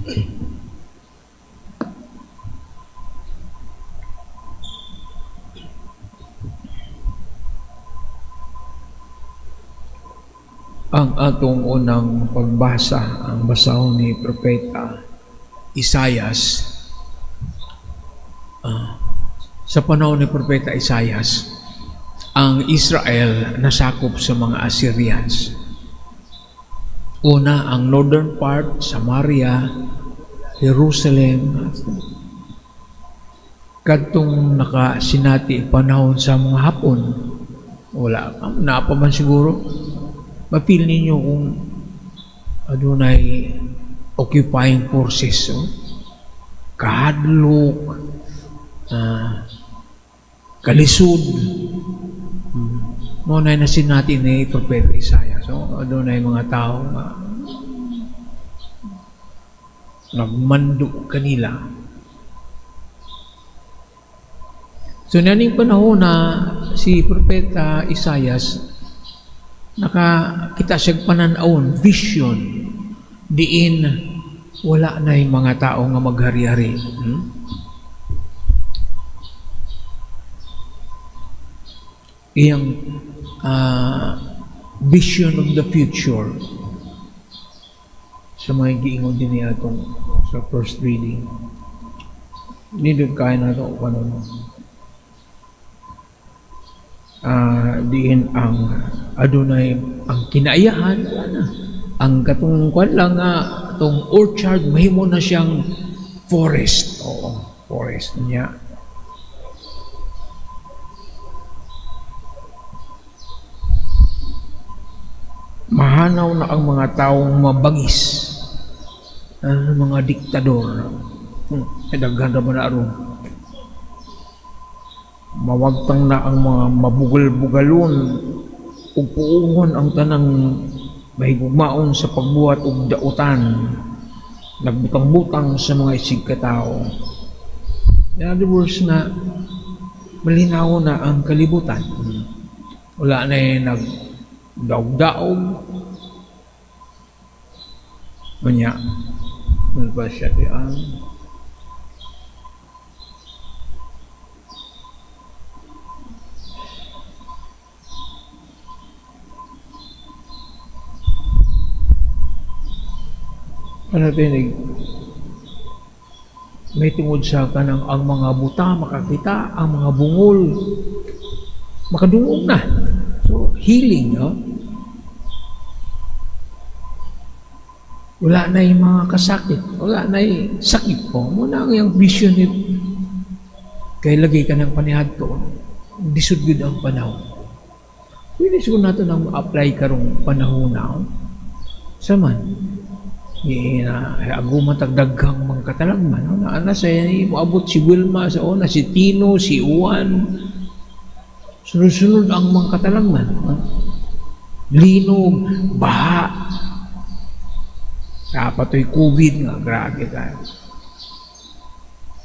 Ang atong unang pagbasa, ang basahon ni Propeta Isayas. Sa panahon ni Propeta Isayas, ang Israel nasakop sa mga Assyrians. Una, ang northern part, Samaria, Jerusalem, kadtong nakasinati panahon sa mga Hapon, wala, naa pa man siguro, ma-feel ninyo kung adunay occupying forces, oh? Kahadlok, kalisod, mao na nasinati ni Propeta Isaiah. So, adunay mga tao nga nagmando kanila. So, naning panahon na si Propeta Isaias nakakita siya panan-awon, vision, diin wala na yung mga tao nga maghari-hari. Iyang vision of the future sa mga giingon din niya atong sa first reading. Nindot kaya na ito kanon. Diin ang adunay ang kinaiyahan, wala na. Ang katong kwan lang nga atong orchard mahimo na siyang forest. Oo, forest niya. Mahanaw na ang mga taong mabangis, ang mga diktador. Daghan ra ba na aron? Mawagtang na ang mga mabugal-bugalon ug puungon ang tanang mahigugmaon sa pagbuhat og dautan, nagbutang-butang sa mga isig katao. In other words na malinaw na ang kalibutan. Wala na yung nagdaog-daog. Unya, ano ba siya diyan? Ano tinig? May tungod sa kanang ang mga buta makakita, ang mga bungol makadungog na. So, healing, no? Wala na yung mga kasakit. Wala na yung sakit po. Muna ang iyang vision ni kay lagi ka ng panihadto. Disud gyud ang panahon. Pwede siguro nato nang ma-apply karong panahon na. Oh. Saman, ni na aguma tagdaghang mga katalagman, no? Na ana sa moabot si Wilma sa una, si Tino, si Juan, sunod-sunod ang mga katalagman, no? Linog, baha, kapatoy COVID nga, grabe kayo.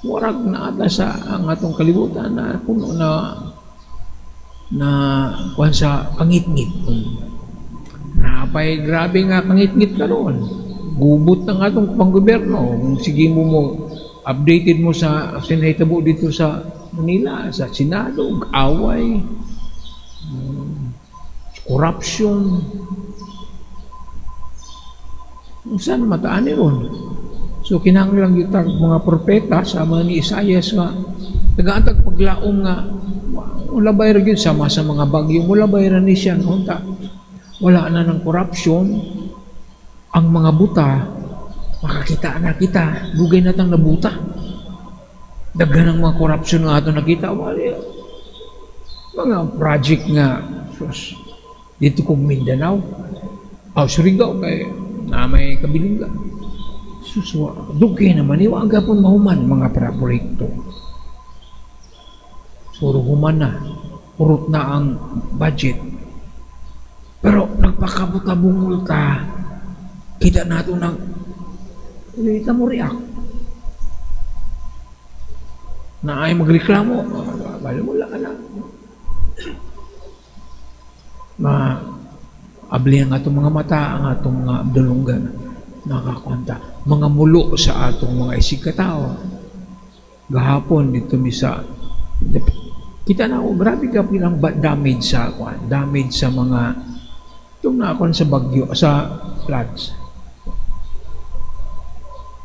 Murag na ata sa ang atong kalibutan na puno na na kuan sa kangitngit. Napay grabe nga kangitngit karon. Gubot ng atong panggobyerno. Kung sige mo mo, updated mo sa sinahitabo dito sa Manila, sa Senado, away, corruption. Saan mataan ni ron? So kinahanglan kita mga propeta sa mga ni Isayas nga tagaantag paglaom nga wala bay ra gyud sama sa mga bagyo, wala bay ra ni siya unta. Wala na ng corruption. Ang mga buta makakita na kita, dugay na tang nabuta. Daghan ang mga corruption nga ato nakita, wala mga project nga sus, dito kong Mindanao, aw Surigao kay na may kabilingga. Sus, dugay naman ni wa gapon mahuman mga proyekto. Suro human na, urot na ang budget. Pero nagpakabuta-bungol ta, kita nato nang kita mo react. Na ay magreklamo, bali wala ka na. Ma abli ang atong mga mata, ang atong mga dulunggan, nakakwanta. mga mulo sa atong mga isigkatao. Gahapon dito mi sa kita na ako, grabe ka pinang damage sa kwan, damage sa mga itong naakon sa bagyo, sa floods.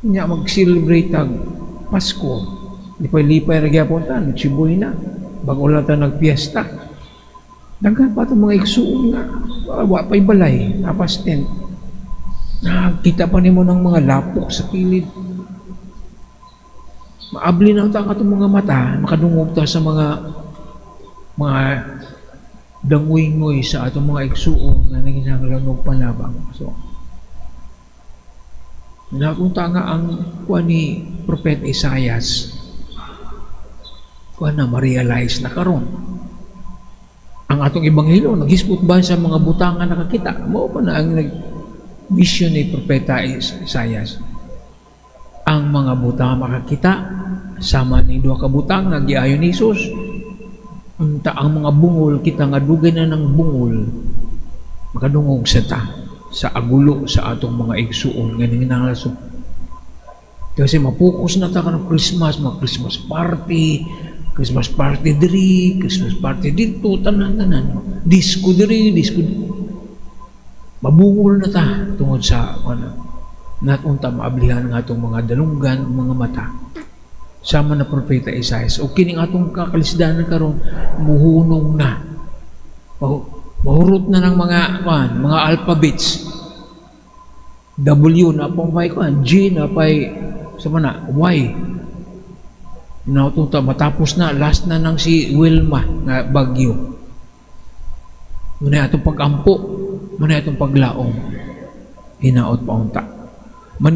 Nya mag-celebrate ang Pasko. Lipay-lipay ra gyapon ta, Nochebuena na. Bago lang ta nagpiesta. Daghan pa itong mga igsuon nga wa pa'y balay, napas tent. Nakita pa nimo ng mga lapok sa kilid. Maabli na unta ang atong mga mata, makadungog ta sa mga dangoy-ngoy sa atong mga igsuon nga nanginahanglan og panabang. So, nakunta nga ang kuan ni Prophet Isaias, kuan na ma-realize na karon. Ang atong ebanghelyo naghisgot ba sa mga butang nga nakakita? Mao pa na ang nag mission ni Propeta Isaias. Ang mga butang makakita sama ni duha ka butang nga giayo ni Jesus. Unta ang mga bungol, kita nga dugay na ng bungol, makadungog sa ta sa agulo sa atong mga igsuon nga nanginahanglan. Kasi mapokus na ta karong Christmas, mga Christmas party, Christmas party diri, Christmas party dito, tanan-tanan. Disco diri, disco. Mabungol na ta tungod sa ano, natunta maablihan ng atong mga dalunggan, mga mata. Sama na Propeta Isaias. O kining atong kakalisdanan karon, muhunong na. Mahurot na ng mga kuan, mga alphabets. W na pong may kuan, G na pay sa mana, Y. Nautunta matapos na, last na nang si Wilma nga bagyo. Muna atong pag-ampo, muna atong paglaom. Hinaot pa unta. Manin